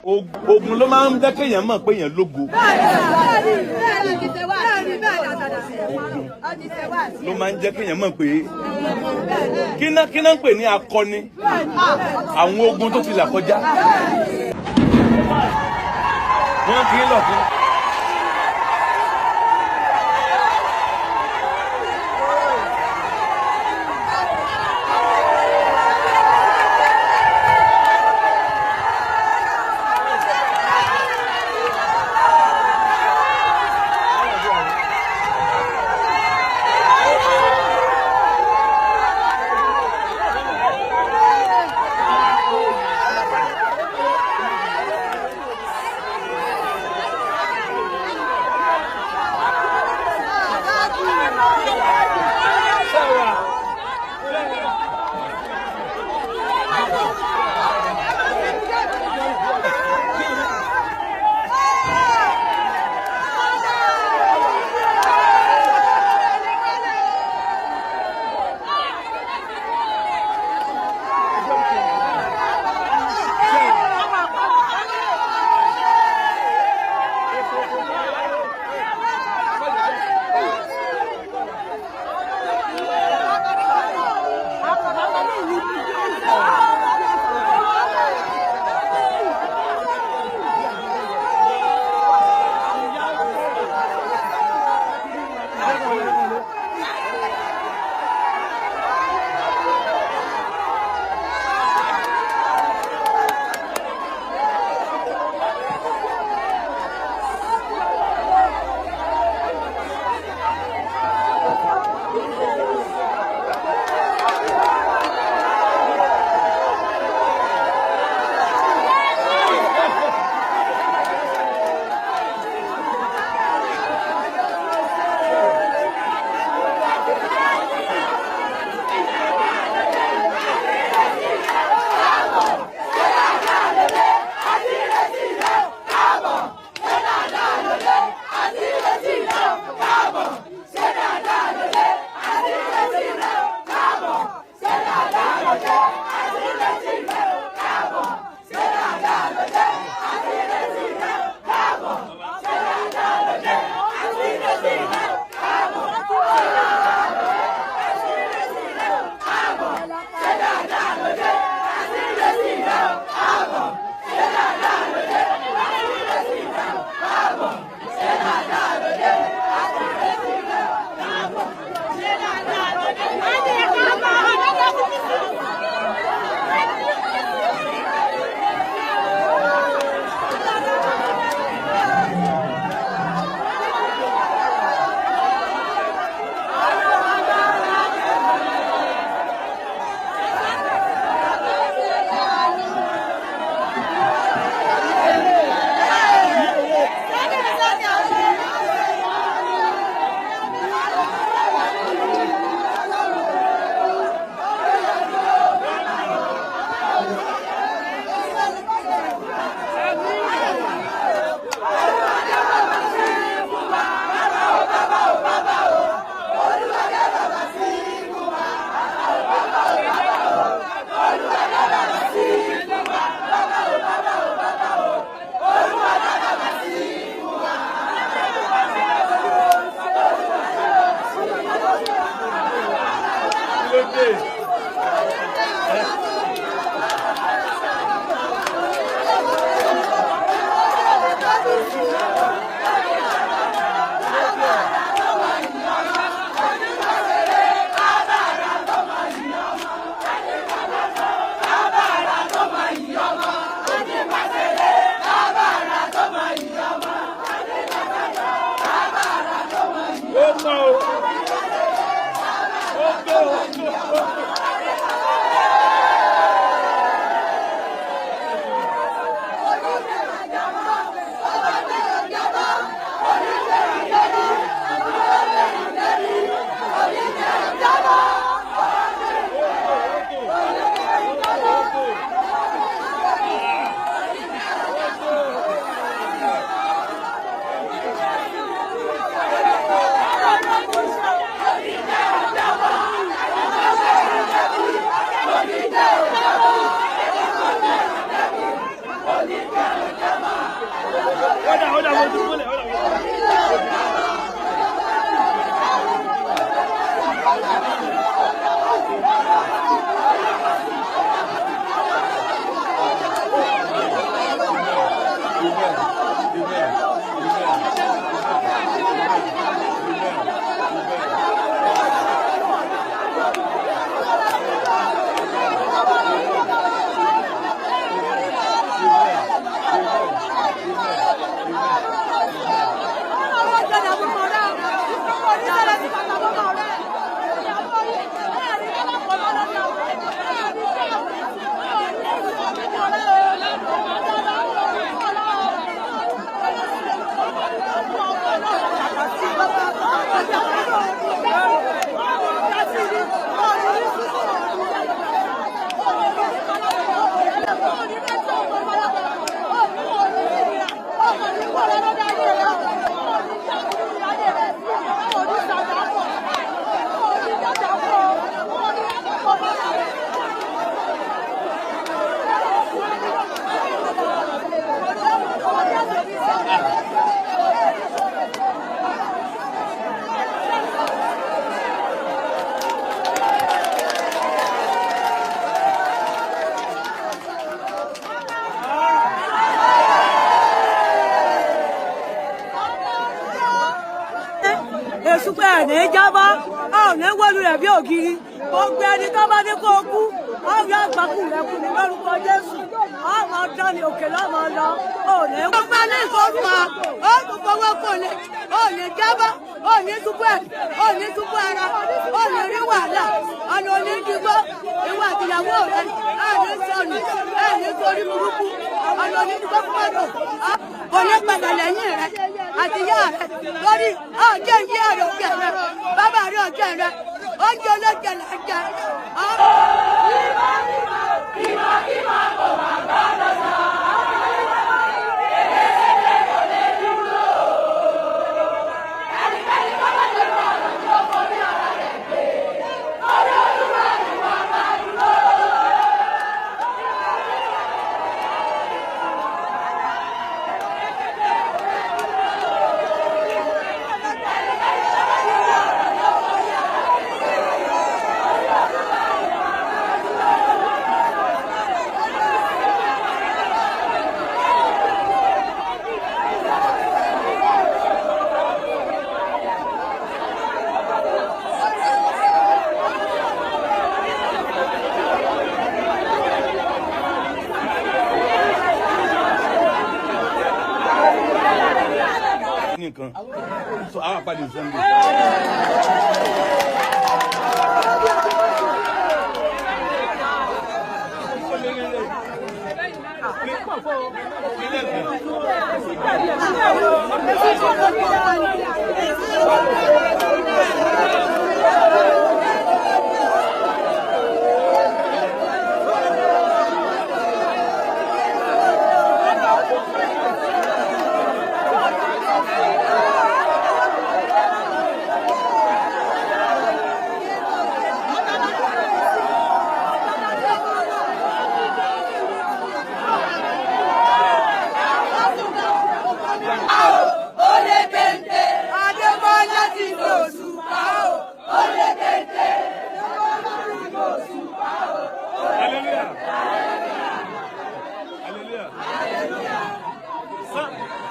Ogun ló máa ń jẹ́ kéèyàn mọ̀ pé èèyàn lógo. Ló máa ń jẹ́ kéèyàn mọ̀ pé kíná ń pè ní akọni, àwọn ogun tó ti là kọjá. Wọ́n kì í lọ fún. ṣubú, ẹ̀ ní jábọ́, ọ̀ ní wọ́lu rẹ̀ bí ògiri. Gbogbo ẹni tó bá ní kó o kú, ọ̀rọ̀ àgbákù rẹ̀ kú ní lórúkọ Jésù. Ọmọ ọdún ni òkè lọ́mọ lọ, ò ní. Ọgbà ní ìfowópamọ́, ó tún fọwọ́ kò lè, ó lè jábọ́, ó ní ṣubú ẹ̀, ó ní ṣubú ara, ó lè rí wàhálà, ọ̀nà òní dìgbò, ìwà àtìyàwó rẹ̀, ẹ̀ ní sọnù, ẹ̀ ní sórí burúkú, ọ̀nà òní dìgbò fún ọ̀nà. Kò ní padà lẹ́yìn rẹ̀ àti ìyá rẹ̀ lórí ọjọ́ ìyá rẹ̀ ọjọ́ rẹ̀, bàbá rẹ̀ ọjọ́ rẹ̀, oúnjẹ olóúnjẹ là ń jẹ. Ní nǹkan so àwọn àpàdé Sunday. Adébọ́lá ti lòṣù pa ó, ó lé téńté. Hallelujah. Hallelujah. Hallelujah.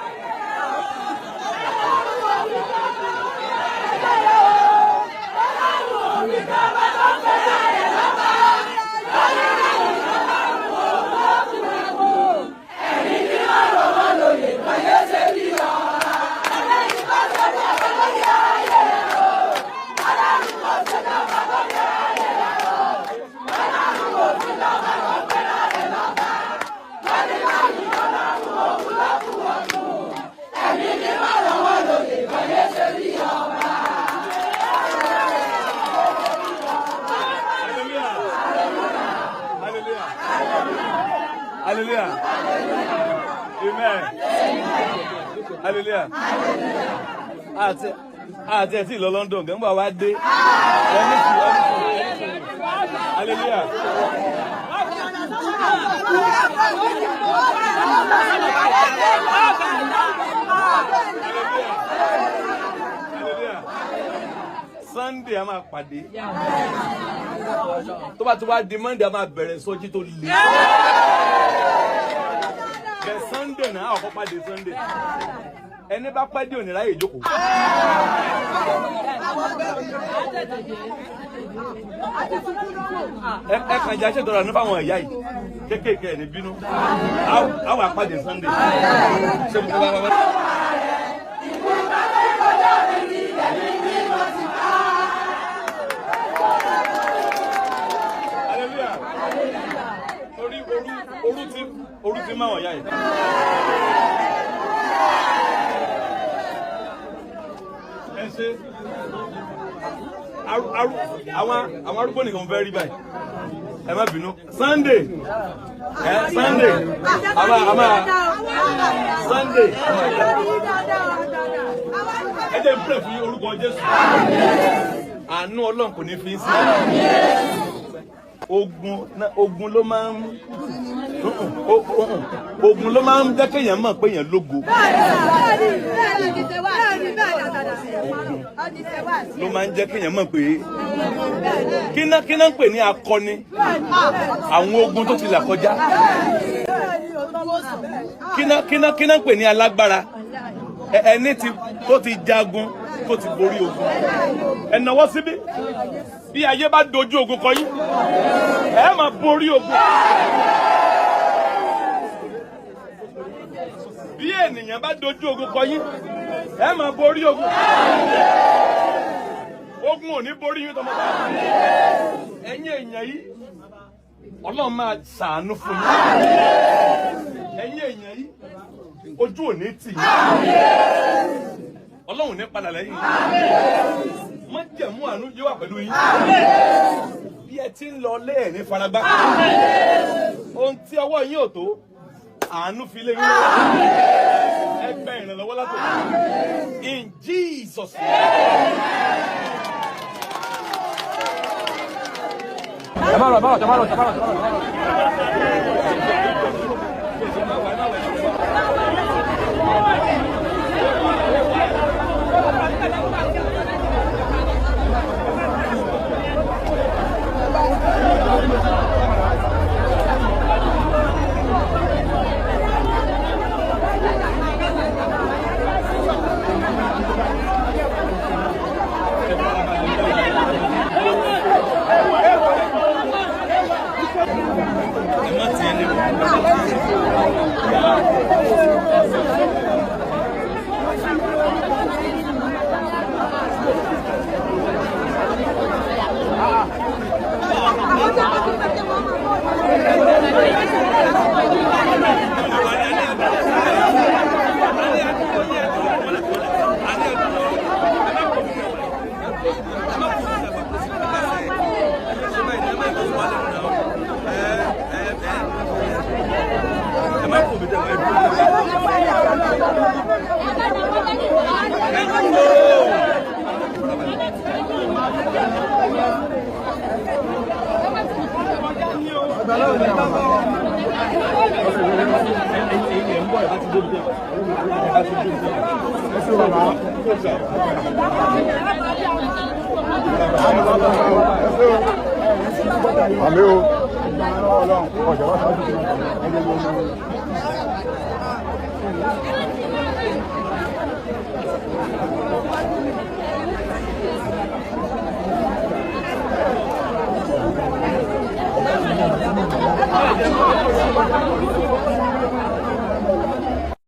Hallelujah. Hallelujah. Amen. Hallelujah. Àti ẹ̀ tí lọ London gẹ́gbà wá dé. Ẹni sùn, ẹni sùn, ẹni sùn. Hallelujah. Hallelujah. Sunday a máa pàdé. Tó bá ti wá di Monday, a máa bẹ̀rẹ̀ sọ́jí tó le. Bẹ̀ Sunday náà, àwọn kọ́ pàdé Sunday. Ẹni bá pẹ́ dé òní ráyè jókòó. Ẹ kàn jẹ́ aṣètò ọ̀rọ̀ fáwọn ìyá yìí. Kéékèèké ẹ̀ ní bínú. Àwọn àpàdé Sunday. Ṣé mo kọ́ bá bá bá? Hallelujah. Torí oru ti máa wọ̀n ya yìí. Ẹ ṣe àwọn arúgbó nìkan fẹ́ rí báyìí. Ẹ má bínú. Sunday. Ẹ Sunday. Àmà Sunday. Ẹ jẹ́ n pray fún yín orúkọ Jésù. Àánú Ọlọ́run kò ní fi í sí. Ogun ló máa ń jẹ́ kéèyàn mọ̀ pé èèyàn lógo. Ló máa ń jẹ́ kéèyàn mọ̀ pé kíná ń pè ní akọni, àwọn ogun tó ti là kọjá. Kíná ń pè ní alágbára. Ẹni tó ti jagun, tó ti borí ogun, ẹ nawọ́ síbí. Bí ayé bá dojú ogun kọ yín, ẹ máa borí ogun. Bí ènìyàn bá dojú ogun kọ yín, ẹ máa borí ogun. Ogun ò ní borí yín tọmọtọmọ. Ẹ̀yin èèyàn yìí, Ọlọ́run máa ṣàánú fún yín. Ẹ̀yin èèyàn yìí, ojú ò ní tì yín. Ọlọ́run ò ní padà lẹ́yìn yín. Májẹ̀mú àánú yóò wà pẹ̀lú yín. Bí ẹ ti ń lọ lé, ẹ̀ ní faragbá. Ohun tí ọwọ́ yín ò tó, àánú fi lé yín lọ́wọ́. Ẹ gba ìrànlọ́wọ́ látòkè in Jesus' name. Ẹ má lọ, ẹ má lọ, ẹ má lọ, ẹ má lọ, ẹ má lọ. Ẹ má tiẹ̀ ní o. Ẹ má kó mi dẹ̀ wá, ẹ dúró. Ẹ dúró. Àmín o. Ọjà wá sáájú.